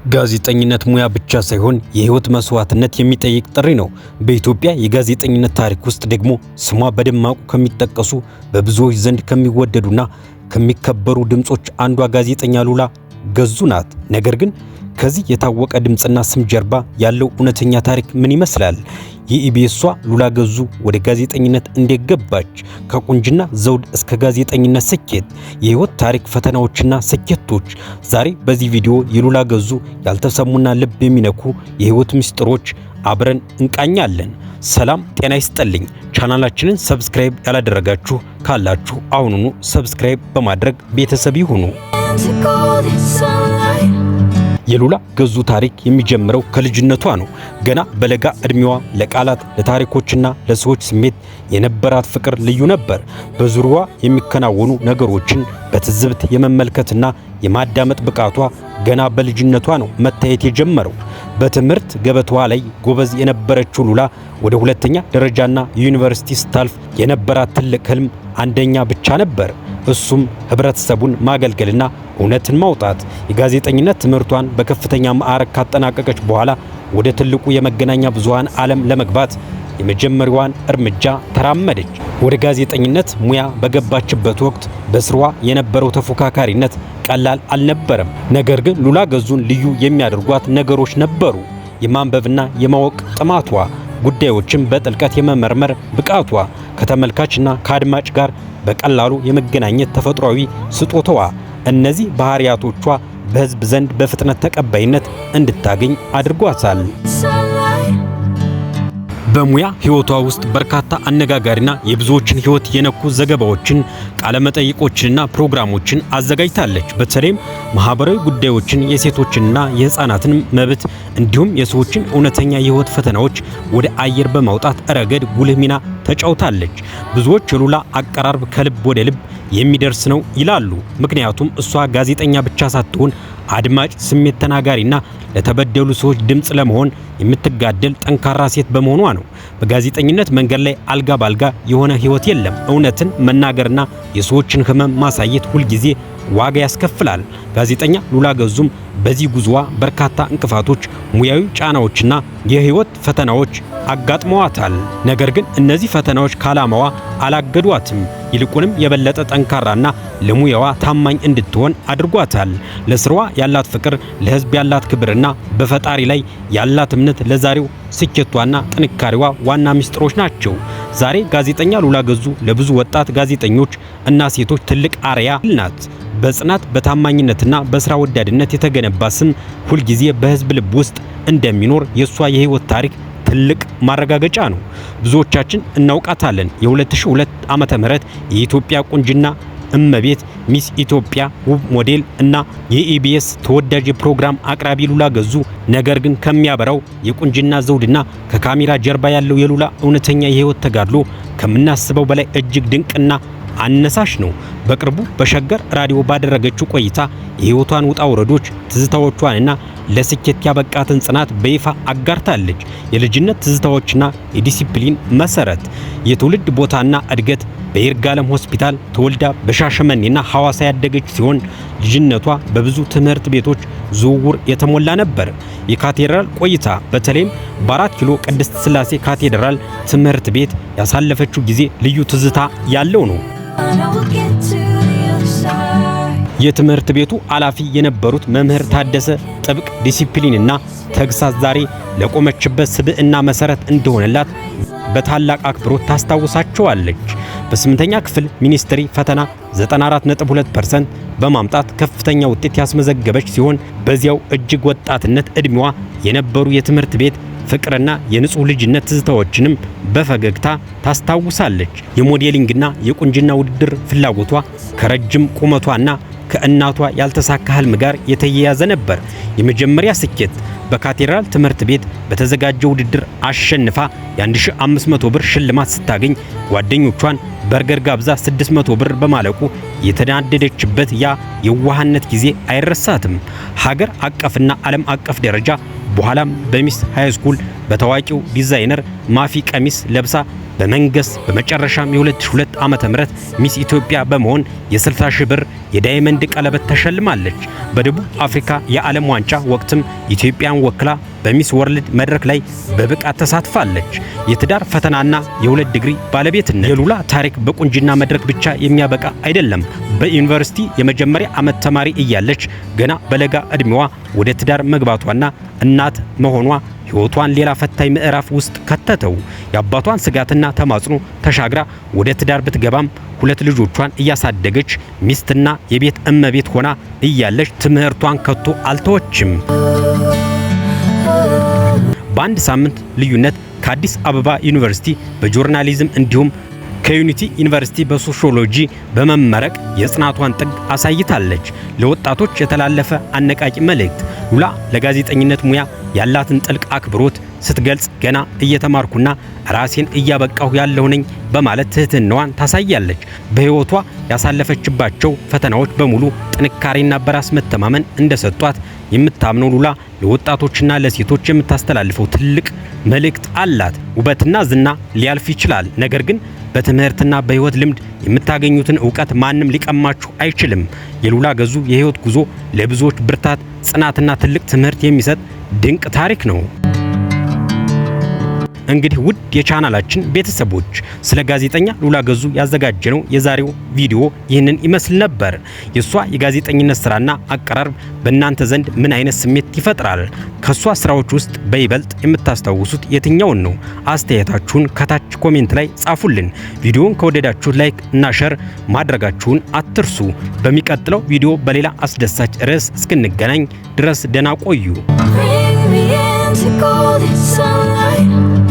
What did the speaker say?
ጋዜጠኝነት ሙያ ብቻ ሳይሆን የህይወት መስዋዕትነት የሚጠይቅ ጥሪ ነው። በኢትዮጵያ የጋዜጠኝነት ታሪክ ውስጥ ደግሞ ስሟ በደማቁ ከሚጠቀሱ፣ በብዙዎች ዘንድ ከሚወደዱና ከሚከበሩ ድምጾች አንዷ ጋዜጠኛ ሉላ ገዙ ናት። ነገር ግን ከዚህ የታወቀ ድምፅና ስም ጀርባ ያለው እውነተኛ ታሪክ ምን ይመስላል? የኢቢኤሷ ሉላ ገዙ ወደ ጋዜጠኝነት እንዴት ገባች? ከቁንጅና ዘውድ እስከ ጋዜጠኝነት ስኬት፣ የህይወት ታሪክ፣ ፈተናዎችና ስኬቶች። ዛሬ በዚህ ቪዲዮ የሉላ ገዙ ያልተሰሙና ልብ የሚነኩ የህይወት ምስጢሮች አብረን እንቃኛለን። ሰላም ጤና ይስጥልኝ። ቻናላችንን subscribe ያላደረጋችሁ ካላችሁ አሁኑኑ subscribe በማድረግ ቤተሰብ ይሁኑ። To golden sunlight. የሉላ ገዙ ታሪክ የሚጀምረው ከልጅነቷ ነው። ገና በለጋ እድሜዋ ለቃላት፣ ለታሪኮችና ለሰዎች ስሜት የነበራት ፍቅር ልዩ ነበር። በዙሪያዋ የሚከናወኑ ነገሮችን በትዝብት የመመልከትና የማዳመጥ ብቃቷ ገና በልጅነቷ ነው መታየት የጀመረው። በትምህርት ገበታዋ ላይ ጎበዝ የነበረችው ሉላ ወደ ሁለተኛ ደረጃና ዩኒቨርሲቲ ስታልፍ የነበራት ትልቅ ህልም አንደኛ ብቻ ነበር። እሱም ህብረተሰቡን ማገልገልና እውነትን ማውጣት። የጋዜጠኝነት ትምህርቷን በከፍተኛ ማዕረግ ካጠናቀቀች በኋላ ወደ ትልቁ የመገናኛ ብዙሃን ዓለም ለመግባት የመጀመሪያዋን እርምጃ ተራመደች። ወደ ጋዜጠኝነት ሙያ በገባችበት ወቅት በስሯ የነበረው ተፎካካሪነት ቀላል አልነበረም። ነገር ግን ሉላ ገዙን ልዩ የሚያደርጓት ነገሮች ነበሩ። የማንበብና የማወቅ ጥማቷ፣ ጉዳዮችን በጥልቀት የመመርመር ብቃቷ፣ ከተመልካችና ከአድማጭ ጋር በቀላሉ የመገናኘት ተፈጥሯዊ ስጦታዋ። እነዚህ ባህሪያቶቿ በህዝብ ዘንድ በፍጥነት ተቀባይነት እንድታገኝ አድርጓታል። Sunlight. በሙያ ህይወቷ ውስጥ በርካታ አነጋጋሪና የብዙዎችን ህይወት የነኩ ዘገባዎችን፣ ቃለመጠይቆችንና ፕሮግራሞችን አዘጋጅታለች። በተለይም ማህበራዊ ጉዳዮችን፣ የሴቶችንና የህፃናትን መብት እንዲሁም የሰዎችን እውነተኛ የህይወት ፈተናዎች ወደ አየር በማውጣት ረገድ ጉልህ ሚና ተጫውታለች። ብዙዎች የሉላ አቀራረብ ከልብ ወደ ልብ የሚደርስ ነው ይላሉ። ምክንያቱም እሷ ጋዜጠኛ ብቻ ሳትሆን አድማጭ፣ ስሜት ተናጋሪና ለተበደሉ ሰዎች ድምፅ ለመሆን የምትጋደል ጠንካራ ሴት በመሆኗ ነው። በጋዜጠኝነት መንገድ ላይ አልጋ ባልጋ የሆነ ህይወት የለም። እውነትን መናገርና የሰዎችን ህመም ማሳየት ሁልጊዜ ዋጋ ያስከፍላል። ጋዜጠኛ ሉላ ገዙም በዚህ ጉዞዋ በርካታ እንቅፋቶች፣ ሙያዊ ጫናዎችና የህይወት ፈተናዎች አጋጥመዋታል። ነገር ግን እነዚህ ፈተናዎች ከዓላማዋ አላገዷትም። ይልቁንም የበለጠ ጠንካራና ለሙያዋ ታማኝ እንድትሆን አድርጓታል። ለስራዋ ያላት ፍቅር፣ ለህዝብ ያላት ክብርና በፈጣሪ ላይ ያላት እምነት ለዛሬው ስኬቷና ጥንካሬዋ ዋና ምስጢሮች ናቸው። ዛሬ ጋዜጠኛ ሉላ ገዙ ለብዙ ወጣት ጋዜጠኞች እና ሴቶች ትልቅ አርአያ ናት። በጽናት፣ በታማኝነትና በስራ ወዳድነት የተገነባ ስም ሁልጊዜ በህዝብ ልብ ውስጥ እንደሚኖር የእሷ የህይወት ታሪክ ትልቅ ማረጋገጫ ነው። ብዙዎቻችን እናውቃታለን። የ2002 ዓመተ ምህረት የኢትዮጵያ ቁንጅና እመቤት፣ ሚስ ኢትዮጵያ፣ ውብ ሞዴል እና የኢቢኤስ ተወዳጅ የፕሮግራም አቅራቢ ሉላ ገዙ። ነገር ግን ከሚያበራው የቁንጅና ዘውድና ከካሜራ ጀርባ ያለው የሉላ እውነተኛ የህይወት ተጋድሎ ከምናስበው በላይ እጅግ ድንቅና አነሳሽ ነው። በቅርቡ በሸገር ራዲዮ ባደረገችው ቆይታ የህይወቷን ውጣ ውረዶች፣ ትዝታዎቿንና ለስኬት ያበቃትን ጽናት በይፋ አጋርታለች። የልጅነት ትዝታዎችና የዲሲፕሊን መሰረት፣ የትውልድ ቦታና እድገት። በይርጋለም ሆስፒታል ተወልዳ በሻሸመኔና ሐዋሳ ያደገች ሲሆን ልጅነቷ በብዙ ትምህርት ቤቶች ዝውውር የተሞላ ነበር። የካቴድራል ቆይታ፣ በተለይም በ4 ኪሎ ቅድስት ሥላሴ ካቴድራል ትምህርት ቤት ያሳለፈችው ጊዜ ልዩ ትዝታ ያለው ነው። And I will get to the other side. የትምህርት ቤቱ ኃላፊ የነበሩት መምህር ታደሰ ጥብቅ ዲሲፕሊንና ተግሳጽ ዛሬ ለቆመችበት ስብዕና መሰረት እንደሆነላት በታላቅ አክብሮት ታስታውሳቸዋለች። በስምንተኛ ክፍል ሚኒስትሪ ፈተና 94.2% በማምጣት ከፍተኛ ውጤት ያስመዘገበች ሲሆን በዚያው እጅግ ወጣትነት ዕድሜዋ የነበሩ የትምህርት ቤት ፍቅርና የንጹህ ልጅነት ትዝታዎችንም በፈገግታ ታስታውሳለች። የሞዴሊንግና የቁንጅና ውድድር ፍላጎቷ ከረጅም ቁመቷና ከእናቷ ያልተሳካ ህልም ጋር የተያያዘ ነበር። የመጀመሪያ ስኬት፣ በካቴድራል ትምህርት ቤት በተዘጋጀ ውድድር አሸንፋ የ1500 ብር ሽልማት ስታገኝ ጓደኞቿን በርገር ጋብዛ 600 ብር በማለቁ የተናደደችበት ያ የዋህነት ጊዜ አይረሳትም። ሀገር አቀፍና ዓለም አቀፍ ደረጃ፣ በኋላም በ Miss High School በታዋቂው ዲዛይነር ማፊ ቀሚስ ለብሳ በመንገስ በመጨረሻም የ2002 ዓ.ም ሚስ ኢትዮጵያ በመሆን የ60 ሺህ ብር የ diamond ቀለበት ተሸልማለች። በደቡብ አፍሪካ የዓለም ዋንጫ ወቅትም ኢትዮጵያን ወክላ በሚስ ወርልድ መድረክ ላይ በብቃት ተሳትፋለች። የትዳር ፈተናና የሁለት ዲግሪ ባለቤትነት። የሉላ ታሪክ በቁንጅና መድረክ ብቻ የሚያበቃ አይደለም። በዩኒቨርሲቲ የመጀመሪያ ዓመት ተማሪ እያለች ገና በለጋ ዕድሜዋ ወደ ትዳር መግባቷና እናት መሆኗ ሕይወቷን ሌላ ፈታኝ ምዕራፍ ውስጥ ከተተው። የአባቷን ስጋትና ተማጽኖ ተሻግራ ወደ ትዳር ብትገባም ሁለት ልጆቿን እያሳደገች ሚስትና የቤት እመቤት ሆና እያለች ትምህርቷን ከቶ አልተወችም። በአንድ ሳምንት ልዩነት ከአዲስ አበባ ዩኒቨርሲቲ በ journalism እንዲሁም ከዩኒቲ ዩኒቨርሲቲ በሶሺዮሎጂ በመመረቅ የጽናቷን ጥግ አሳይታለች። ለወጣቶች የተላለፈ አነቃቂ መልእክት። ሉላ ለጋዜጠኝነት ሙያ ያላትን ጥልቅ አክብሮት ስትገልጽ ገና እየተማርኩና ራሴን እያበቃሁ ያለሁ ነኝ በማለት ትህትናዋን ታሳያለች። በሕይወቷ ያሳለፈችባቸው ፈተናዎች በሙሉ ጥንካሬና በራስ መተማመን እንደሰጧት የምታምነው ሉላ ለወጣቶችና ለሴቶች የምታስተላልፈው ትልቅ መልእክት አላት። ውበትና ዝና ሊያልፍ ይችላል፣ ነገር ግን በትምህርትና በሕይወት ልምድ የምታገኙትን እውቀት ማንም ሊቀማችሁ አይችልም። የሉላ ገዙ የሕይወት ጉዞ ለብዙዎች ብርታት፣ ጽናትና ትልቅ ትምህርት የሚሰጥ ድንቅ ታሪክ ነው። እንግዲህ ውድ የቻናላችን ቤተሰቦች፣ ስለ ጋዜጠኛ ሉላ ገዙ ያዘጋጀነው የዛሬው ቪዲዮ ይህንን ይመስል ነበር። የሷ የጋዜጠኝነት ስራና አቀራረብ በእናንተ ዘንድ ምን አይነት ስሜት ይፈጥራል? ከሷ ስራዎች ውስጥ በይበልጥ የምታስታውሱት የትኛውን ነው? አስተያየታችሁን ከታች comment ላይ ጻፉልን። ቪዲዮውን ከወደዳችሁት like እና share ማድረጋችሁን አትርሱ። በሚቀጥለው ቪዲዮ በሌላ አስደሳች ርዕስ እስክንገናኝ ድረስ ደህና ቆዩ። Bring me into golden sunlight.